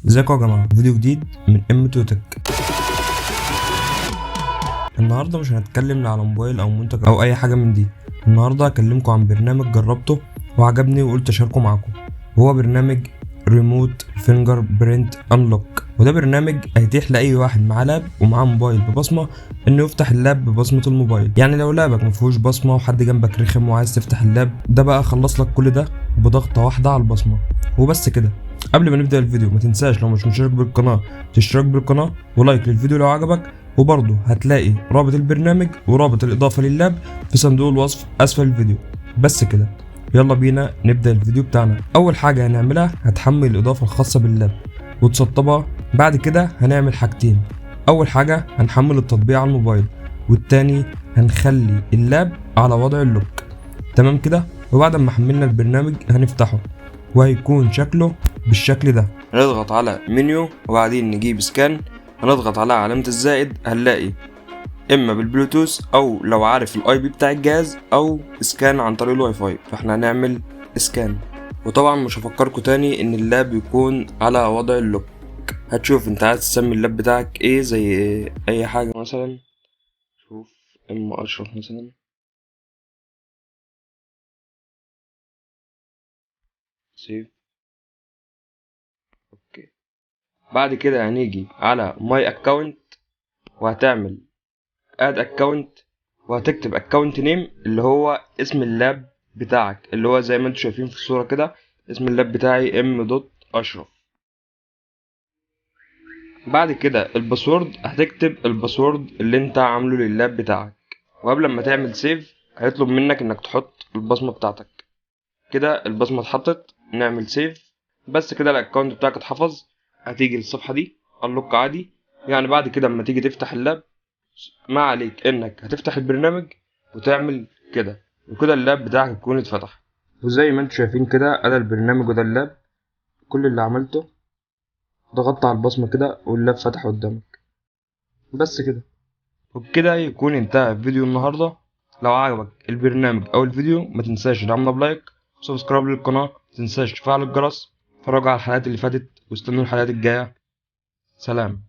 ازيكم يا جماعة؟ فيديو جديد من ام توتك. النهارده مش هنتكلم لا على موبايل او منتج او اي حاجة من دي. النهارده هكلمكم عن برنامج جربته وعجبني وقلت اشاركه معاكم، وهو برنامج remote fingerprint unlock. وده برنامج هيتيح لاي واحد معاه لاب ومعاه موبايل ببصمه انه يفتح اللاب ببصمه الموبايل. يعني لو لابك مفيهوش بصمة وحد جنبك رخم وعايز تفتح اللاب ده، بقى خلص لك كل ده بضغطه واحدة على البصمة وبس كده. قبل ما نبدا الفيديو ما تنساش لو مش مشترك بالقناة تشترك بالقناة و like للفيديو لو عجبك، وبرضه هتلاقي رابط البرنامج ورابط الاضافة لللاب في صندوق الوصف اسفل الفيديو. بس كده، يلا بينا نبدا الفيديو بتاعنا. اول حاجة هنعملها هتحمل الاضافة الخاصة باللاب وتسطبها. بعد كده هنعمل حاجتين، اول حاجة هنحمل التطبيق على الموبايل، والتاني هنخلي اللاب على وضع ال lock. تمام كده؟ وبعد ما حملنا البرنامج هنفتحه وهيكون شكله بالشكل ده. هنضغط على منيو وبعدين نجيب scan، هنضغط على علامة الزائد، هنلاقي اما بالبلوتوث او لو عارف ال IP بتاع الجهاز او scan عن طريق الواي فاي. فاحنا هنعمل scan، وطبعا مش هفكركم تاني ان اللاب يكون على وضع ال lock. هتشوف انت عايز تسمي اللاب بتاعك ايه، زي اي حاجة مثلا، شوف ام اشرف مثلا، save، okay. بعد كده هنيجي على my account وهتعمل add account وهتكتب account name اللي هو اسم اللاب بتاعك، اللي هو زي ما انتم شايفين في الصورة كده، اسم اللاب بتاعي M dot اشرف. بعد كده ال password، هتكتب ال password اللي انت عامله لللاب بتاعك، وقبل ما تعمل save هيطلب منك انك تحط البصمة بتاعتك. كده البصمة اتحطت، نعمل save. بس كده ال account بتاعك اتحفظ. هتيجي للصفحة دي unlock عادي. يعني بعد كده اما تيجي تفتح اللاب ما عليك انك هتفتح البرنامج وتعمل كده، وكده اللاب بتاعك يكون اتفتح. وزي ما انتم شايفين كده ادي البرنامج وده اللاب. كل اللي عملته ضغطت على البصمة كده واللاب فتح قدامك، بس كده. وبكده يكون انتهى فيديو النهاردة. لو عجبك البرنامج او الفيديو ما تنساش تدعمنا ب like و subscribe للقناة، ما تنساش تفعل الجرس، اتفرجوا على الحلقات اللي فاتت واستنوا الحلقات الجاية. سلام.